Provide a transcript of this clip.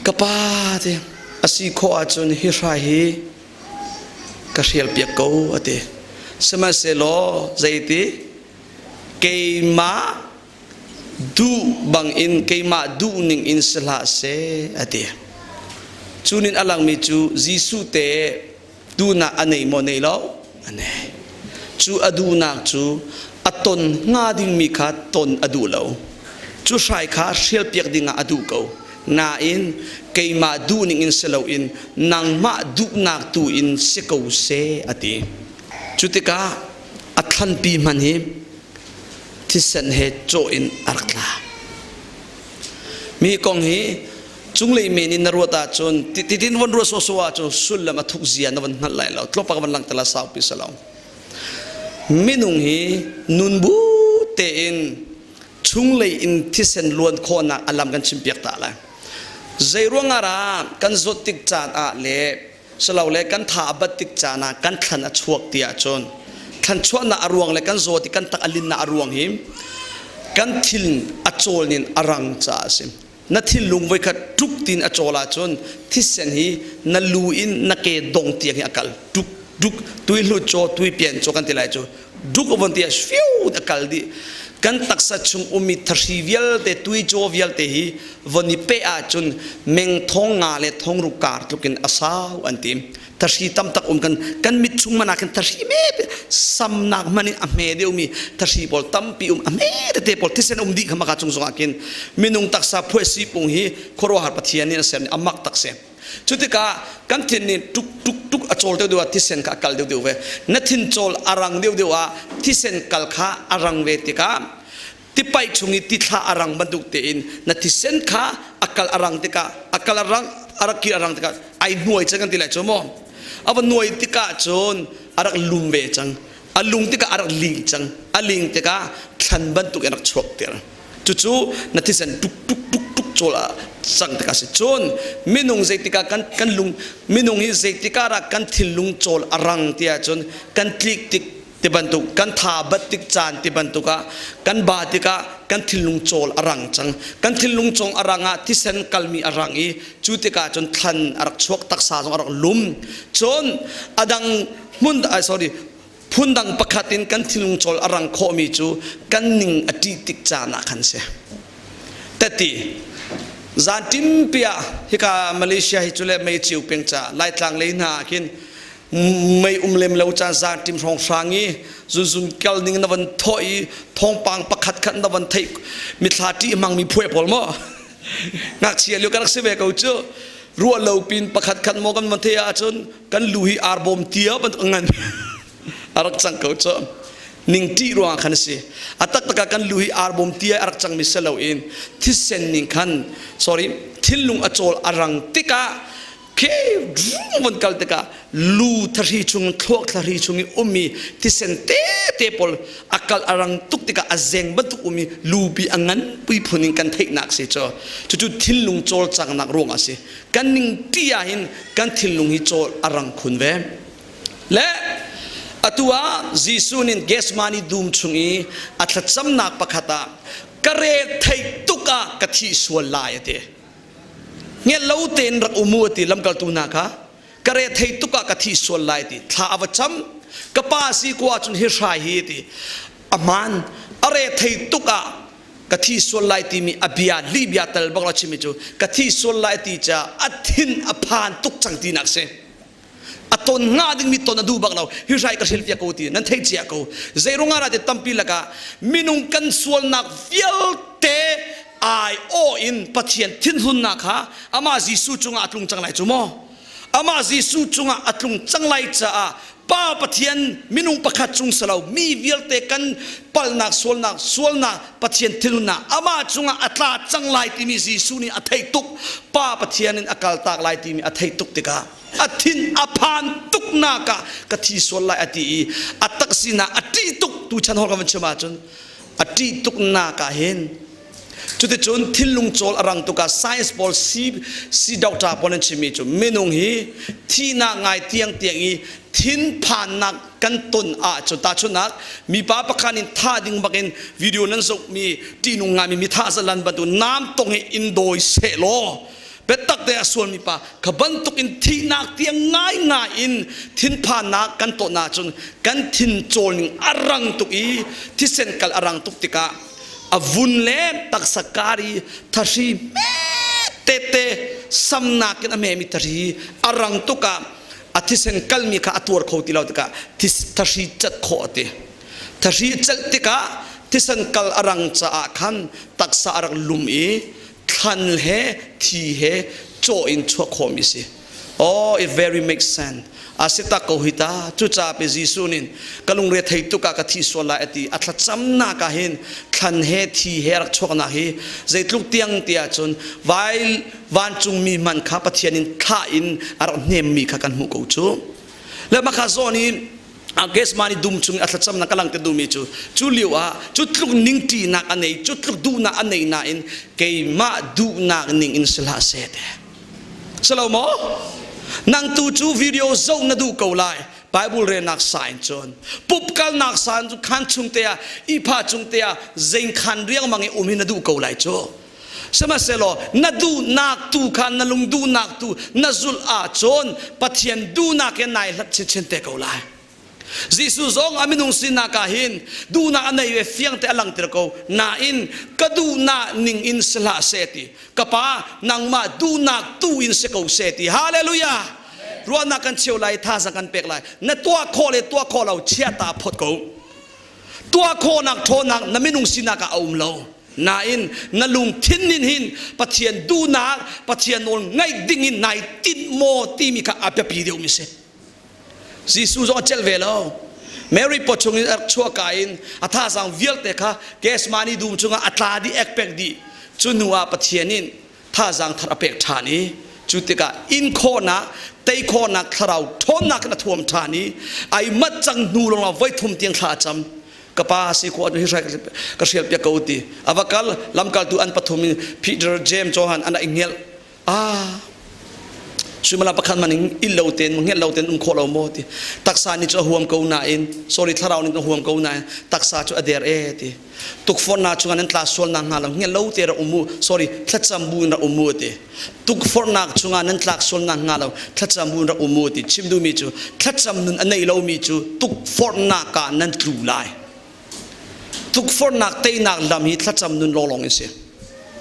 Ka pa ti a si khawh ahcun hi hrai hi ka hrialpiak ko a ti. Sihmanhsehlaw zeiti keimah duh bangin keimah duhning in si hlah seh a ti. Cu nin a langmi cu Jesuh te duhnak a nei maw nei lo? A nei. Cu a duhnak cu a ton hnga dingmi kha ton a duh lo. Cu hrai kha hrialpiak dingah a duh ko. Nain keimah duhning in si loin nangmah duhnak tu in si ko seh a ti. Cu tikah a thlanpi hmanh hi thisen he cawh in a rak tla. Mi kong hi cunglei men in na ruat ahcun titin von ruat sawsawh ahcun sullam a thuk zia na von hngalh lai lo tlawmpak van langhter la saupi si lo minung hi nun bu tein chunglei in thisen luan khawhnak a lam kan chimpiak ta lai zei ruangah ra kan zawt tik caan ah le silole kan tha a bat tik caan ah kan thlan a chuak ti ahcun thlan chuahnak a ruang le kan zawt i kan tak a linnak a ruang hi kan thil a cawl nin a rang caah a si na thinlung voikhat tuk tin a cawl ahcun thisen hi na lu in na ke dong tiang hi a kal tuk duk tui hlu caw tui pian caw kan ti lai cu duk von ti fiu a kal dih kan taksa chung ummi thahri vialte tui caw vialte hi von i pe ahcun meng thong nga le thong ruk kar tlukin a sau an ti thahri tam tak um kan kan mit chung man ah khin thahri me samnak man in a hme deuhmi thahri pawl tampi um a hme tete pawl thisen um dih kha maka chung zongah khin minung taksa phuai pung hi khuaruahhar pathian nih a ser a mak tak si cu tikah kan thin nih tuk tuk tuk a cawl deuh deuh ah thisen kha a kal deuh deuh ve na thin cawl a rang deuh deuh ah thisen kal kha a rang ve tikah tipaih chung i tithla a rang bantuk tein na thisen kha a kal a rang tikah a kal a rang a rak kir a rang tikah ai hnuai cang kan ti lai cu maw a va nuai tikah cun a rak lum ve cang a lung tikah a rak ling cang a ling tikah thlan bantuk in rak chuak ter cucu na thisen tuk tuk tuk tuk cawl ah cang tikah si cun minung zeitikah kan kan lung minung hi zeitikah dah kan thinlung cawl a rang tiah cun kan tlik tik ti bantuk kan tha bat tik caan ti bantuk ah kan ba tikah kan thinlung cawl a rang cang kan thinlung cong a rang ah thisen kalmi a rang i cu tikah cun thlan a rak chuak taksa zong a rak lum cun a dang hmun sorry phundang pakhat in kan thinlung cawl a rang khawhmi cu kan ning a ṭih tik caan ah khan si tati zan ṭimpi ah hika Malaysia hi cu le mei ciu peng ca Laitlang lei hna ah khin mei um lem lo caan zan tim hrawng hrang i zunzun kal ning na van thawh i thawngpang pakhat khat na van theih mithla ṭih hmang mi phuai pawl maw ngakchia lio ka rak si ve ko cu ruah lo pin pakhat khat maw kan van theih ahcun kan lu hi arbawm tia bantuk ngan a rak cang ko cu ning ṭih ruangah khan a si a taktak ah kan lu hi arbawm tia a rak cangmi si loin thisen ning khan sorry thinlung a cawl a rang tikah ke von kal tikah lu thahri chung thluak thahri chung i ummi thisen tete pawl a kal a rang tuk tikah a zeng bantuk ummi lupi a ngan pui phun in kan theihnak si cu cucu thinlung cawlcanghnak ruangah a si kan ning ṭi ah hin kan thinlung hi cawl a rang khun ve le atu ah Jesuh nih Gethsemane dum chung i a thlacamnak pakhat ah ka re theih tuk ah ka thih sual lai a ti Ngelh lo tein rak um u a ti lamkaltu hna kha ka re thei tuk ah ka thi sual lai ti thla a va cam ka pa si ko ahcun hi hrai hi ti a hmaan a re thei tuk ah ka thi sual lai timi a bia lih bia tal bak la chimi cu ka thi sual lai ti ca a thin a phan tuk cang tinak si a ton hnga dingmi ton a duh bak lo hi hrai ka hril piak ko ti nan theih cia ko zeirung ah ti tampi lakah minung kan sualnak vialte ai aw in Pathian thinhunnak kha amah Jesuh cungah a tlung cang lai cu maw amah Jesuh cungah a tlung cang lai caah Pa Pathian minung pakhat cung silo mi vialte kan palnak sualnak sualnak Pathian thinhunnak amah cungah a tla cang lai timi Jesuh nih a theih tuk Pa Pathian in a kaltak lai timi a theih tuk tikah a thin a phan tuk nak ah ka thi sual lai a ti i a taksinah a ṭih tuk tu chan hol ka van chim ahcun a ṭih tuk nak ah hin Cuticun thinlung cawl a rang tuk ah science pawl si si doctor pawl an chimmi cu minung hi thihnak ngai tiangtiang i thinphannak kan ton ahcun tahchunhnak mipa pakhat in thah ding bakin video nan zohmi ṭihnung ngaimi mi thah zalan bantuk nam tong hi in dawi sehlaw. Biatak te a sualmi pa kha bantuk in thihnak tiang ngaingai in thinphannak kan tawn ahcun kan thin cawl ning a rang tuk i thisen kal a rang tuk tikah a vun le taksa kar i thahri tete samnak in a memi thahri a rang tuk ah a thisen kalmi kha a tuar kho ti lo tikah thahri cat khawh a ti. Thahri celh tikah thisen kal a rang caah khan taksa a rak lum i thlan he thi he caw in chuah khawhmi si. Oh, it very makes sense. A si tak ko hi ta. Cucaah pe Jesuh nih ka lungre thei tuk ah ka thi sual lai a ti. A thlacamnak ah hin thlan he thi he rak chuaknak hi zeitluk tiang ti ahcun vai vancungmi hmanh kha Pathian in thlah in a rak hnemmi kha kan hmuh ko cu. Le maka zawn i Gethsemane dum chung a thlacamnak ka langter duhmi cu cu lio ah cu tluk ningṭinak a nei cu tluk duhnak a nei nain keimah duhnak ning in si hlah seh te si lo maw nang tu cu video zoh na duh ko lai Bible relnak sa in cun pup kalnak sa in cun khan chung te ah ihpha cung te ah zeingkhan riangmang i um hi na duh ko lai cu Sihmanhsehlaw na duhnak tu kha na lung duhnak tu na zulh ahcun Pathian duhnak he nai hlat chinchin te ko lai. Jesuh zong a minung sinak ah hin duhnak a nei ve fiang te a langter ko nain ka duhnak ning in si hlah seh ti ka pa nangmah duhnak tu in si ko seh ti hallelujah ruahnak kan cheu lai thazaang kan pek lai na tuah khawh le tuah khawh lo chia ta phot ko tuah khawhnak ṭhawnnak na minung sinak ah a um lo Nain na lungthin nin hin Pathian duhnak, Pathian nawl ngaih ding in nai tinh maw timi kha a biapi deuhmi si. Jesuh zong a celh ve lo. Mary paw chungin a rak chuahka in a thazaang vialte kha Gethsemane dum chungah a tla dih, ekpek dih. Cu hnu ah Pathian in thazaang thar a pek ṭhan i cu tikah in khawhnak, tei khawhnak thlarau ṭhawnnak in a thuam ṭhan i ai mat cang hnu lawngah voi thum tiang thla a cam. Ka pa si khawh hi hrai ka hrial piak ko ti a va kal lamkaltu an pathum in Peter James Johan an i ngelh ah suimilam pakhat man in il lo ten ngelh lo ten um khawh lo maw ti taksa nih cu a huam ko nain sorry thlarau nih a huam ko nain taksa cu a der e ti tukforhnak chungah nan tla sual nak hnga lo ngelh lo te ra um u sorry thlacam bu in ra um u ti tukforhnak chungah nan tlak sual nak hnga lo thlacam bu in rak um u ti chim duhmi cu thlacam nun a nei lomi cu tukforhnak ah nan tlu lai tukforhnak teinak lam hi thlacam nun lawnglawng in si.